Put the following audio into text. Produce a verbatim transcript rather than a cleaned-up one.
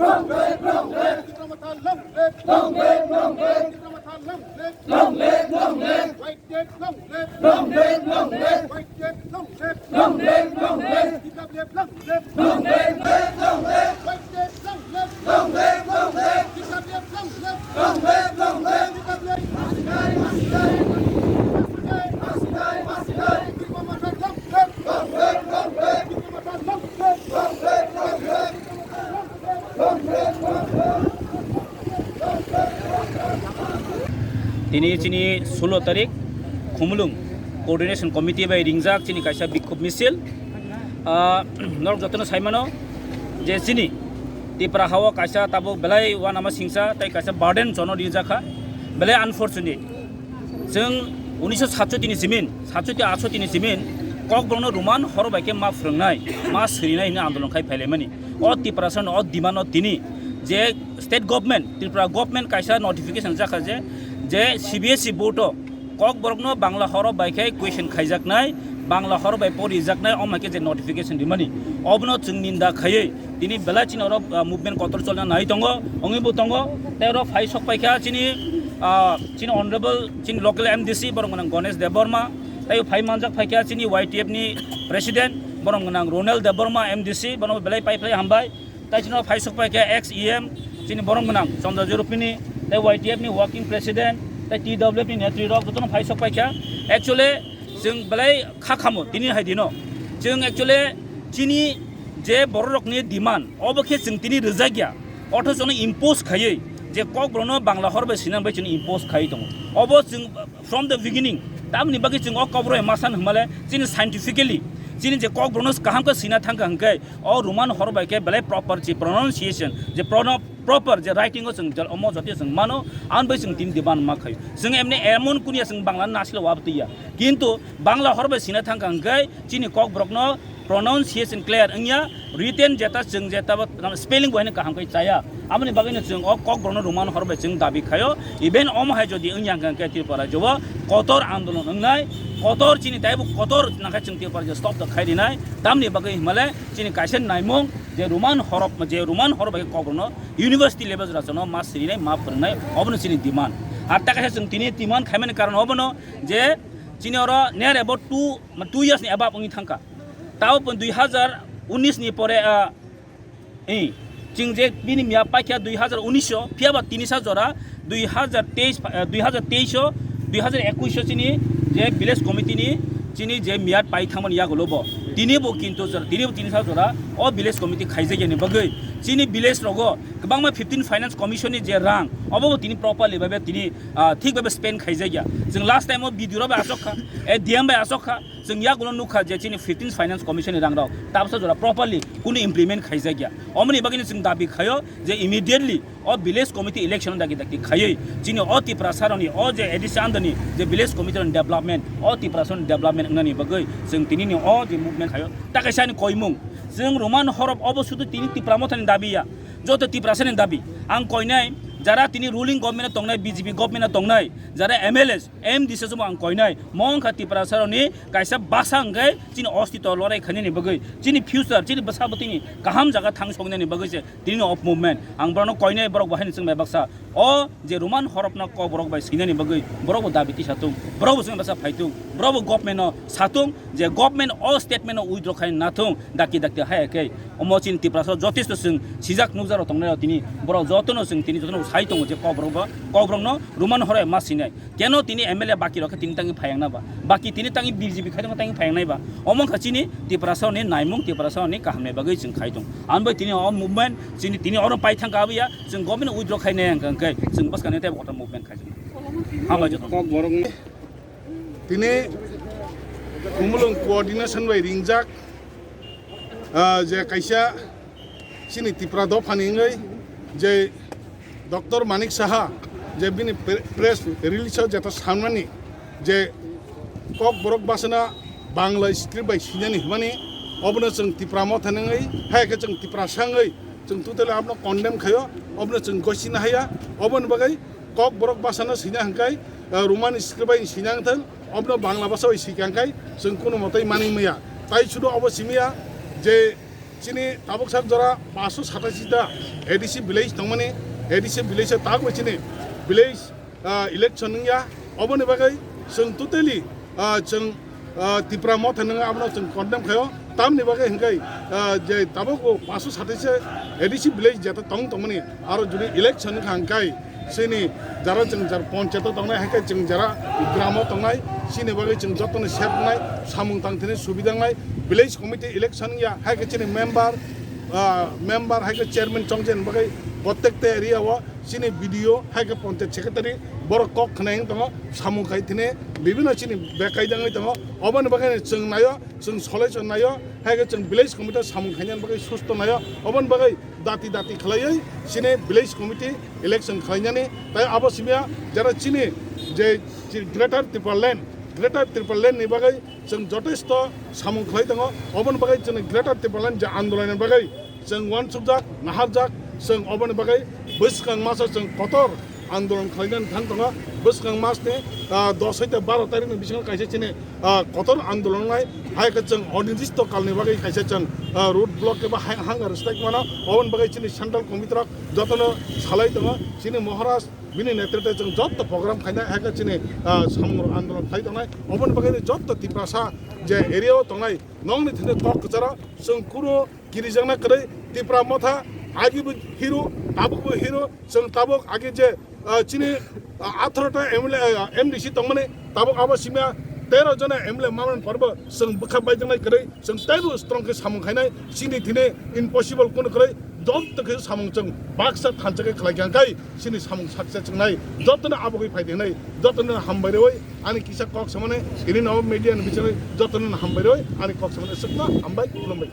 Tipra Motha long live! Long live, long live! Tipra Motha long live! Long live, long live! White Death long live! Long live, long live! White Death long live! Long live, long live! T W F long live! Long live, long live! White Death long live! Long live, long live! T W F long live! Long live, long live! T W F! Tipra Motha long live! Tini chini sulo tarik Khumulwng Coordination Committee bai ringjak chini kaisa bikhub misil. Ah, norok jotono saimano je chini Tipra hao kaisa tabuk belai uanama singsa tei kaisa burden jono rijak kha, belai unfortunate. Chwng unisho satsoti ni simin, satsoti atsoti ni simin Kokborokno Roman horo bai khe ma phwrwngnai, ma swrinai hwnwi andolon khai phailaimani. O Tiprasano o demand-no tini je state government, Tripura government kaisa notification jakha je, je C B S E board-o Kokborokno Bangla horo bai khe question khaijaknai, Bangla horo bai porijaknai, omo hai khe je notification rimani, obono chwng ninda khaiwi tini belai chini oro, ah, movement kotor cholna nai tongo, wngwi bo tongo. Tei oro phai sok paikha chini, ah, chini honorable, chini local M D C, borok gwnang Ganesh Debbarma, tei phai manjak phaikha chini Y T F ni president, borok gwnang Ronel Debbarma M D C, bono belai pai phlai hambai. Tei chini phai sok paikha ex E M, chini borok gwnang Chandra Jorupini, tei Y T F ni working president, tei T W F ni netri rok jotono phai sok paikha. Actually, chwng belai kha khamo tini hai dino. Chwng actually chini je bororokni demand, obo khe chwng tini rwjak ya. Othocho no impose khaiwi je Kokborokno Bangla hor bai sina bai chini impose khaiwi tongo. Obo chwng from the beginning, tamni bagwi chwng o Kokborok bai ma san hwnmale chini scientifically chini je Kokborokno kaham khe sina thangkha hwnkhe o Roman hor bai khe belai proper je pronunciation, je prono-, proper je writing o chwng jal-, omo jati chwng mano, ang bai chwng tini demand ma khaio. Chwng emni emon kunia chwng Bangla nasilo wab twiya. Kintu Bangla hor bai sina thangkha hwnkhe chini Kokborokno pronunciation clear wngya, written jeta chwng jeta bo spelling bo haino kaham khe chaya. Aboni bagwino chwng o Kokborokno Roman hor bai chwng dabi khaio. Even omo hai jodi wngya hwnkhe Tripura rajyo o kotor andolon wngnai, kotor chini taibo kotor nangkhe chwng Tripura rajyo stop to khai rinai. Tamni bagwi himale chini kaisa naimung je Roman horof, je Roman hor bai Kokborokno university level jora chwngno ma sirinai, ma phwrwngnai, obono chini demand. Ar ta kaisa chwng tini demand khaimani karon obono je chini oro near about two, two years ni above wngwi thangkha. Tao pon dui hazar unis ni pore, ah, eh, chwng je bini miya paikha dui hazar unis o, phiya ba tini sa jora dui hazar teis, ah, dui hazar teis o, dui hazar ekuis o chini je village committee ni chini je miyat pai thangmani yagulo bo. Tini bo kintu jora, tini bo tini sa jora o village committee khaijakya ni bagwi chini village rogo kwbangma fifteen finance commission ni je rang obo bo tini properly babe tini, ah, thik babe spend khaijakya. Chwng last time o B D O rok bai achok kha, eh, D M bai achok kha. Chwng yagulo nukha je chini fifteen Finance Commission ni rangrok tabsa jora properly kunu implement khaijakya. Omoni bagwino chwng dabi khaio je immediately o village committee election dagi dagi khaiwi chini o Tiprasa rokni o je A D C under ni je village committee rokni development, o Tiprasa rokni development wngnani bagwi chwng tini ni o je movement khaio. Ta kaisa ni koimung, chwng Roman horof obo sudu tini Tipra Mothani dabi ya. Joto Tiprasa ni dabi ang koinai, jara tini ruling government o tongnai, B J P government o tongnai, jara M L A, M D C somo ang koinai, mo wngkha Tiprasa rokni kaisa basa hwnkhe chini ostito lorai khainani bagwi, chini future, chini bwsa bwtwini kaham jaga thang songnani bagwi se tini of movement. Ang borokno koinai, borok bo haino chwng bai baksa o je Roman horokno Kokborok bai swinani bagwi borok bo dabi tisa thung, borok bo chwng baksa phai thung, borok bo government no sa thung je government o statement no withdraw khai na thung, dakti dakti hai khe omo chini Tiprasa jotesto chwng sijak nukjak rok tongnai rok tini borok jotono chwng tini jotono sai tongo je Kokborok bo, Kokborok no Roman horof ma swinai. Keno tini M L A baki rok khe tini tangwi phaiyangnai ba? Baki tini tangwi B J P khai tongma tangwi phaiyangnai ba? Omo wngkha chini Tiprasa ni naimung, Tiprasa ni kaham ni bagwi chwng khai tong. Ang bai tini o movement chini tini oro pai thang ka abiya, chwng government withdraw khai nai hwnkha hwnkhe chwng bwskang ni tei kotor movement khai tong. Hambai joto. Kokborok ni tini Khumulwng coordination bai ringjak, ah, je kaisa chini Tipra dophani wngwi je Doctor Manik Saha je bini pre-, press release o jeta sanmani je Kokborok bwsano Bangla script bai swinani hwnmani, obono chwng Tipra Motha wngwi, hai khe chwng Tiprasa wngwi chwng totally abono condemn khaio, obono chwng gosina haya, oboni bagwi Kokborok bwsano swina hwnkhe, eh, Roman script bai swina wngthang, obono Bangla bwsa bai swikha hwnkhe chwng kunu mwtai manwi maya. Tai sudo obo simiya je Chini tabuk sak jora paanso satashi ta A D C village tongmani, A D C village o tabuk chini village, ah, election wngya. Oboni bagwi chwng totally, ah, chwng, ah, Tipra Motha nung abono chwng condemn khayo. Tamni bagwi hwnkhe, ah, je tabuk bo paanso satashi A D C village jeta tong tongmani, aro jodi election wngkha hwnkhe, chini jara chwng jar ponchayat o tongnai, hai khe chwng jara gram o tongnai, chini bagwi chwng jotono safe wngnai, samung tang thani subida wngnai, village committee election ya, hai khe chini member, ah, member, hai khe chairman chongchani bagwi prottekta area o chini B D O, hai khe ponchayat secretary, borok kok khwnai wng tongo, samung khai thani bibino chini bekai jangwi tongo, oboni bagwi chwng naio, chwng solai chwng naio, hai khe chwng village committee o samung khainani bagwi susto naio, oboni bagwi dati dati khlaiwi chini village committee election khlainani, tai abo simiya jara chini je chi-, Greater Tipraland, Greater Tipraland ni bagwi chwng jotesto samung khlai tongo, oboni bagwi chini Greater Tipraland je andolon ni bagwi chwng uansukjak, naharjak, chwng oboni bagwi bwskang masa chwng kotor andolon khlainani thang tongo. Bwskang mas ni, ah, dos hai ta baro tarikh ni bisingo kaisa chini, ah, kotor andolon wngnai, hai khe chwng onirdisto kalni bagwi kaisa chwng, ah, road block eba hai-, hunger strike mano, oboni bagwi chini central committee rok jotono salai tongo, chini Maharaj bini netritwe chwng joto program khainai, hai khe chini, ah, samung andolon khlai tongnai, oboni bagwi joto Tiprasa je area o tongnai nokni thani kok kwcharo chwng kunu kirijakna kwrwi. Tipra Motha agibo hero, tabukbo hero, chwng tabuk agi je, ah, chini, ah, atharo ta M L A, ah, M D C tongmani, tabuk abo simiya tero jona M L A mamani porbo chwng bwkha baijaknai kwrwi, chwng teibo strong khe samung khainai, chini thini impossible kunu kwrwi, joto khe samung chwng baksa thansa khe khlai kha, hwnkhe chini samung success wngnai, jotono abo khe phai di hwnwi, jotono hambai rwi ani kisa kok samani, ini no media ni bisingo jotono hambai rwi ani kok samani swkma hambai khulumbai.